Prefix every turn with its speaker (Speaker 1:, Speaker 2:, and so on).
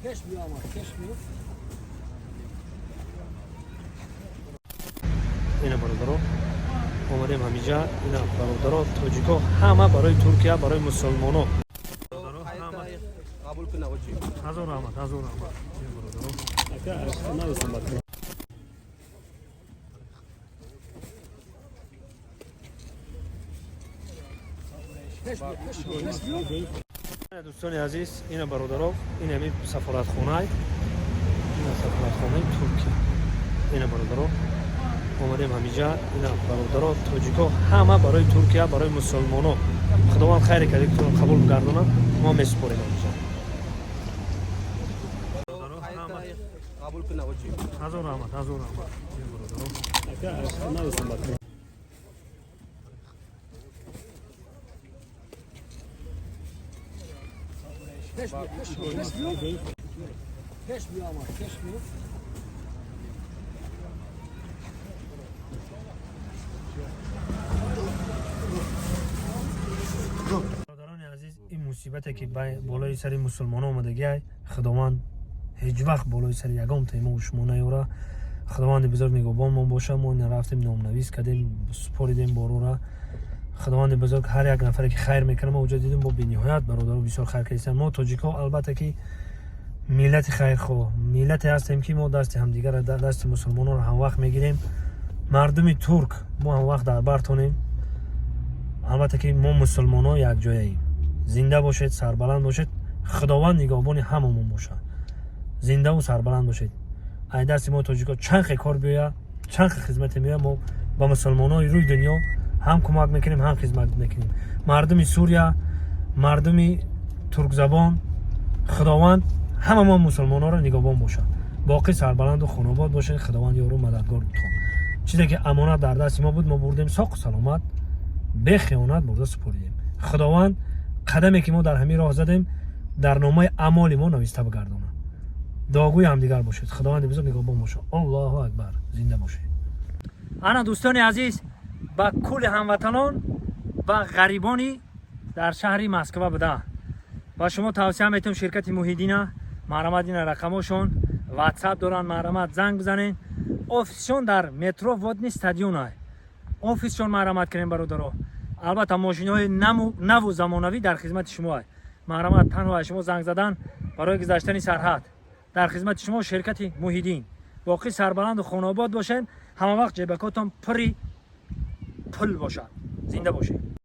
Speaker 1: Пеш биё, ама пеш биё.
Speaker 2: Ина, бародаро, омадем ҳамиҷа. Ина, бародаро, тоҷико ҳама барои Туркия, барои мусулмоно.
Speaker 3: Қабул кун, оҷи.
Speaker 2: Ҳазор раҳмат, ҳазор раҳмат. Ина, бародаро.
Speaker 4: Ака,
Speaker 1: Пеш биё, пеш биё, пеш биё.
Speaker 2: Ина, дӯстони азиз, ина, бародаро, ин ҳами сафоратхонай, ина сафоратхонаи Туркия. Ина, бародаро, омадем ҳамиҷа. Ина, бародаро, тоҷико ҳама барои Туркия, барои мусулмоно. Худованд хайре кардагитонро қабул бигардонад. Мо месупорем ҳамиҷа.
Speaker 3: Қабул кун, оҷи.
Speaker 2: Ҳазор раҳмат, ҳазор раҳмат. Ина, бародаро.
Speaker 4: Ака.
Speaker 1: Пеш биё, пеш биё, пеш биё. Пеш биё, ама пеш биё.
Speaker 2: Бародарони азиз, ин мусибате ки болои сари мусулмоно омадагиай, Худованд ҳеҷ вақт болои сари ягон таймо шумо наёра. Худованди бузург нигоҳбонмон боша. Мо ина рафтем, номнавис кардем, супоридем борора. Худованди бузург ҳар як нафаре ки хайр мекунад, мо уҷо дидем, бо бениҳоят бародаро бисёр хайр кардистанд. Мо тоҷикҳо, албатта, ки миллати хайрхоҳ миллате ҳастем, ки мо дасти ҳамдигарро, дасти мусулмононро ҳамвақт мегирем. Мардуми турк, мо ҳамвақт дар бартонем. Албатта, ки мо мусулмоно якҷояем. Зинда бошед, сарбаланд бошед. Худованд нигоҳбони ҳамамон бошад. Зиндаву сарбаланд бошед. Ай дасти мо тоҷико чанд хе кор биёя, чанд хе хизмате меоя, мо ба мусулмонои рӯи дунё ҳам кӯмак мекунем, ҳам хизмат мекунем. Мардуми Сурия, мардуми туркзабон, Худованд ҳама мо мусулмононро нигоҳбон бошад. Боқӣ сарбаланду хонобод бошед. Худованд ёру мададгортон. Чизе ки амонат дар дасти мо буд, мо бурдем, соқу саломат, бехиёнат бурда супоридем. Худованд қадаме ки мо дар ҳамин роҳ задем, дар номаи амоли мо нависта бигардонад. Дуогӯи ҳамдигар бошед. Худованди бузург нигоҳбон бошад. Аллоҳу акбар, зинда бошед. Ана, дӯстони азиз, ба кулли ҳамватанон ва ғарибони дар шаҳри Москва буда, ба шумо тавсия метавам ширкати Муҳиддина. Марҳамат, ина рақамошон, Ватсап доранд, марҳамат, занг бизанед. Офисшон дар метро Водный стадиона офисшон. Марҳамат кунем, бародаро. Албатта, мошиноҳои наву замонавӣ дар хизмати шумо. Марҳамат, танҳо аз шумо занг задан барои гузаштани сарҳад. Дар хизмати шумо ширкати Муҳиддин. Боқӣ сарбаланду хонаобод бошед. Ҳама вақт ҷебакотон пури пул бошад. Зинда бошед.